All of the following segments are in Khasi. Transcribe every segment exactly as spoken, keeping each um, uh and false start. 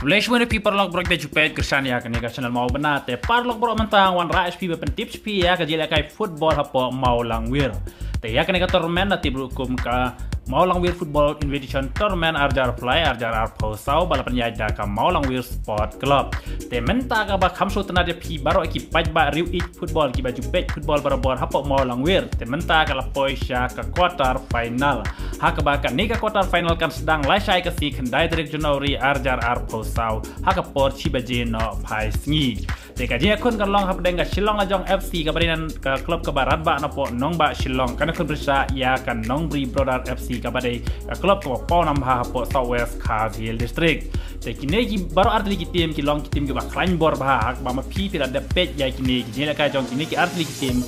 Khublei shibun ïa phi paralok baroh kiba ju peit kyrshan ïa kane ka channel Mawbynna. Te paralok baroh mynta nga wanrah ïa phi ban pyntip ïa phi ïa ka jingïalehkai football hapoh Mawlangwir. Te ïa kane ka tournament la tip ruh kum ka Mawlangwir Football Invitation Tournament ar hajar arphew lai ar hajar arphew saw ba la pynïaid da ka Mawlangwir Sport Club. Te mynta kaba kham sngewtynnat ïa phi baroh ki paidbah riew-ïeit football kiba ju peit football barabor hapoh Mawlangwir. Te mynta ka la poi sha ka quarter final. Ha kaba kane ka quarter final kan sdang lashai ka sngi khyndai tarik January ar hajar arphew saw ha ka por shi baje nohphai sngi. Te ka jingïakhun kan long hapdeng ka Shillong Lajong F C kaba dei na ka club kaba radbah napoh nongbah Shillong, kan ïakhun pyrshah ïa ka Nongbri Brother F C kaba dei ka club kaba paw nam bha hapoh South West Khasi Hills District. Te kine ki baroh artylli ki team ki long ki team kiba khlaiñ bor bha, ha kaba ma phi phi la dep peit ïa kine ki jingïalehkai jong kine ki artylli ki team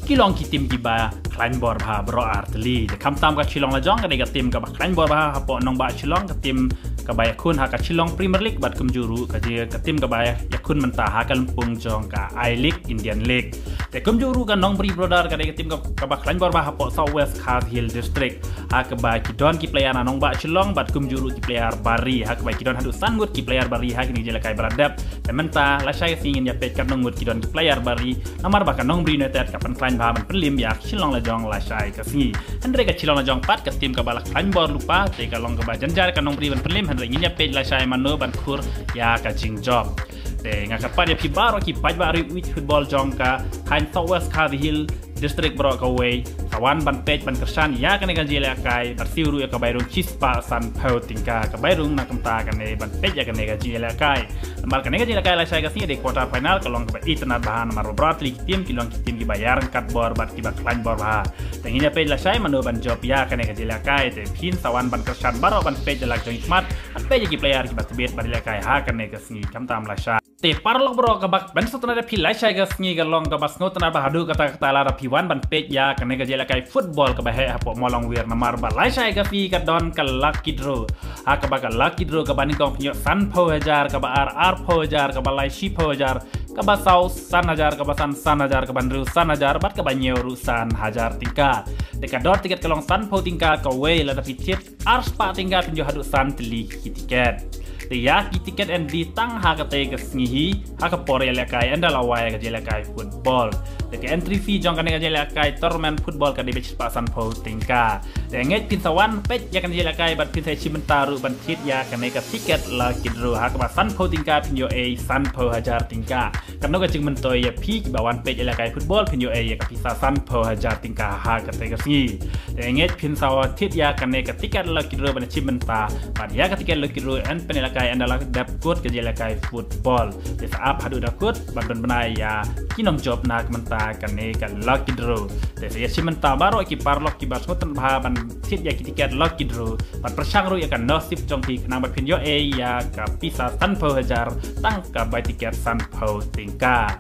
ki long ki team kiba khlaiñ bor bha baroh artylli. Te khamtam ka Shillong Lajong ka dei ka team kaba khlaiñ bor bha hapoh nongbah Shillong, ka team kaba ïakhun ha ka Shillong Premier League bad kumjuh ruh ka jing ka team kaba ïakhun mynta ha ka lympung jong ka I-League, Indian League. Te kumjuh ruh ka Nongbri Brother ka dei ka team kaba khlaiñ bor bha hapoh South West Khasi Hills District. Ha kaba ki don ki player na nongbah Shillong bad kumjuh ruh ki player ba ri, ha kaba ki don haduh san ngut ki player ba ri ha kine ki jingïalehkai ba la dep. Te mynta lashai ka sngi ngin ïa peit katno ngut ki don ki player ba ri, namar ba ka Nongbri United ka pynkhlaiñ bha ban pynliem ïa ka Shillong Lajong lashai ka sngi. Hynrei ka Shillong Lajong pat ka team kaba la khlaiñ bor lypa, te ka long kaba jynjar ka Nongbri ban pynliem, hynrei ngin ïa peit lashai mano ban khur ïa ka jingjop. Te nga kyrpad ïa phi baroh ki paidbah riew-ïeit football jong ka thaiñ South West Khasi Hills District baroh kawei, sa wan ban peit ban kyrshan ïa kane ka jingïalehkai, bad siew ruh ïa ka bai rung shispah sanphew tyngka, ka bai rung na kumta kane ban peit ïa kane ka jingïalehkai. Namar kane ka jingïalehkai lashai ka sngi dei quarter final, ka long kaba itynnad bha namar baroh artylli ki team ki long ki team kiba ïaryngkat bor bad kiba khlaiñ bor bha. Te ngin ïa peit lashai mano ban jop ïa kane ka jingïalehkai, te phin sa wan ban kyrshan baroh ban peit da la ka jong i khmat, ban peit ïa ki player kiba tbit ban ïalehkai ha kane ka sngi. Khamtam lashai. Te paralok baroh kaba ban sngewtynnat ïa phi lashai ka sngi ka long kaba sngewtynnat bha haduh katta katta lada phi wan ban peit ïa kane ka jingïalehkai football kaba heh hapoh Mawlangwir, namar ba lashai ka sngi ka don ka lucky draw. Ha kaba ka lucky draw kaba nyngkong phin ïoh sanphew hajar, kaba ar arphew hajar, kaba lai shiphew hajar, kaba saw san hajar, kaba san san hajar, kaba hynriew san hajar, bad kaba hynñiew ruh san hajar tyngka. Te ka dor tiket ka long sanphew tyngka kawei, lada phi thied arspah tyngka phin ïoh haduh san tylli ki tiket. Te ïa ki tiket yn die tang ha katei ka sngi hi, ha ka por ïalehkai, ynda la wai ka jingïalehkai football. Te ka entry fee jong kane ka jingïalehkai tournament football ka dei beit shispah sanphew tyngka. Te ngeit phin sa wan peit ïa kane ka jingïalehkai bad phin sa ïa shim bynta ruh ban thied ïa kane ka tiket lucky draw, ha kaba sanphew tyngka phin ïoh ei sanphew hajar tyngka. Kano ka jingmyntoi ïa phi kiba wan peit ïalehkai football, phin ïoh ei ïa ka pisa sanphew hajar tyngka ha katei ka sngi. Te ngeit phin sa thied ïa kane ka tiket lucky draw ban shim bynta, bad ïa ka tiket lucky draw yn pynïalehkai ynda la dep kut ka jingïalehkai football. Te sa ap haduh da kut ban pynbna ïa ki nongjop na ka bynta kane ka lucky draw. Te sa ïa shim bynta baroh ki paralok kiba sngewtynnat bha ban thied ïa ki tiket lucky draw, bad pyrshang ruh ïa ka nasib jong phi khnang ba phin ïoh ei ïa ka pisa sanphew hajar tang ka bai tiket sanphew tyngka.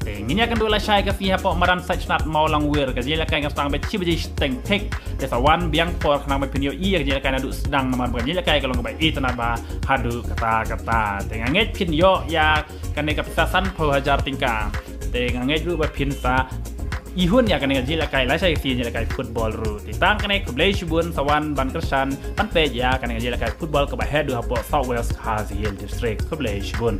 Te ngin ïa kynduh lashai ka sngi hapoh madan Saitshynat Mawlangwir, ka jingïalehkai kan sdang beit shi baje shiteng thik. Te sa wan biang por khnang ba phin ïoh ei ïa ka jingïalehkai naduh sdang namar ba ka jingïalehkai ka long kaba itynnad bha haduh katta katta. Te nga ngeit phin ïoh ïa kane ka pisa sanphew hajar tyngka. Te nga ngeit ruh ba phin sa ihun ïa kane ka jingïalehkai lashai ka sngi jingïalehkai football ruh. Te tang kane, khublei shibun, sa wan ban kyrshan ban peit ïa kane ka jingïalehkai football kaba heh duh hapoh South West Khasi Hills District. Khublei shibun.